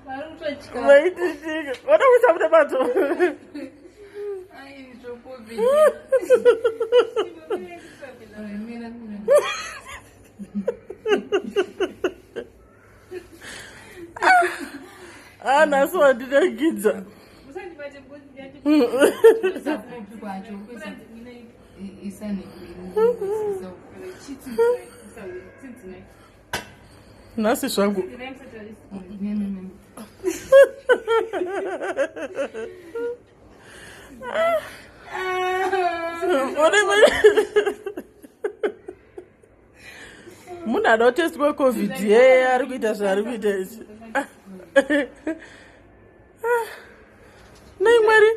Vaititika. Vada kuita mune bato. Ah, nhasi wandinakidza. Nhasi zvangu. Munhu ada kutestwa covid yeye ari kuita zvaari kuita izvi. Nei Mwari.